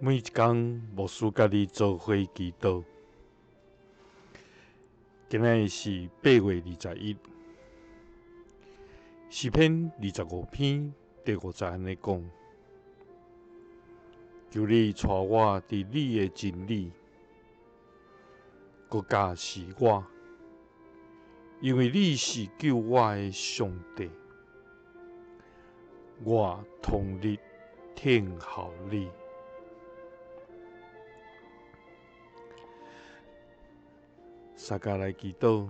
每一工，牧師佮你做伙祈禱。今仔日是8月21，詩篇25篇第五節按呢講：求你帶我佇你的真理，閣教示我，因為你是救我的上帝，我終日聽候你。大家來祈禱，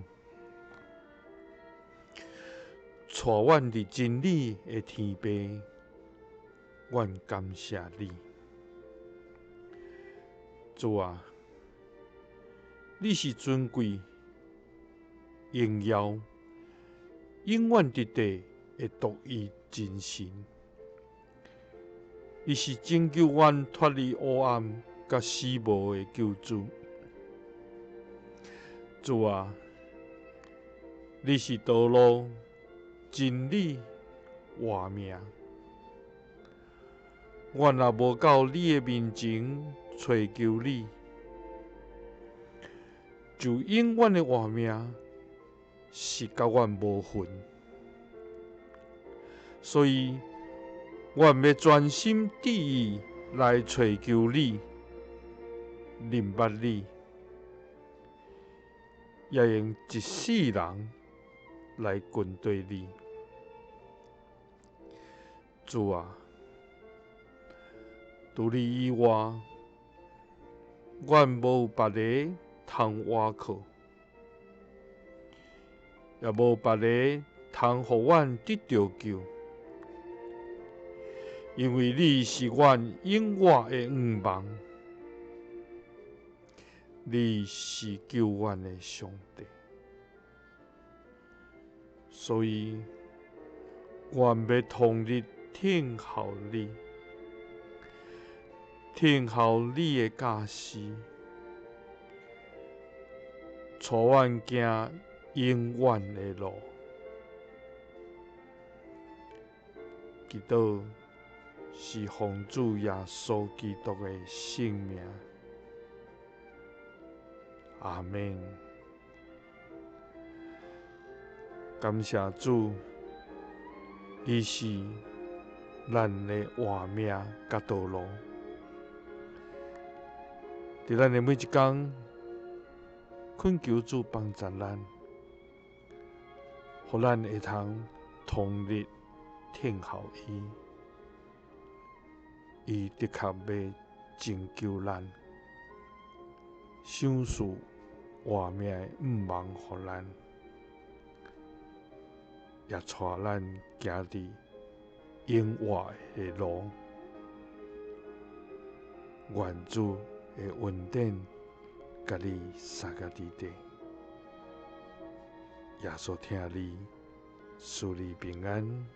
帶阮佇真理的天父，阮感謝你，主啊，你是尊貴、榮耀、永遠佇地的獨一真神，你是拯救阮脫離黑暗佮死亡的救主。主啊，你是道路、真理、活命。阮若無到你的面前揣求你，就永遠的活命是佮阮無份。所以，阮欲專心致意來揣求你，認捌你。也用一世人來跟綴你，主啊，除你以外，阮無別个通倚靠，也無別个通予阮得著救，因為你是阮永活的向望。你是救阮的上帝，所以阮欲終日聽候你，聽候你的教示，帶阮行永遠的路。祈禱是奉主耶穌基督的聖名。阿們，感謝主，伊是咱的活命佮道路。佇咱的每一工，懇求主幫助咱，予咱會通終日聽候伊，伊的確欲拯救咱。賞賜活命的向望予咱，也帶咱行佇永活的路。願主的恩典佮你相佮佇底，耶穌疼你，賜你平安。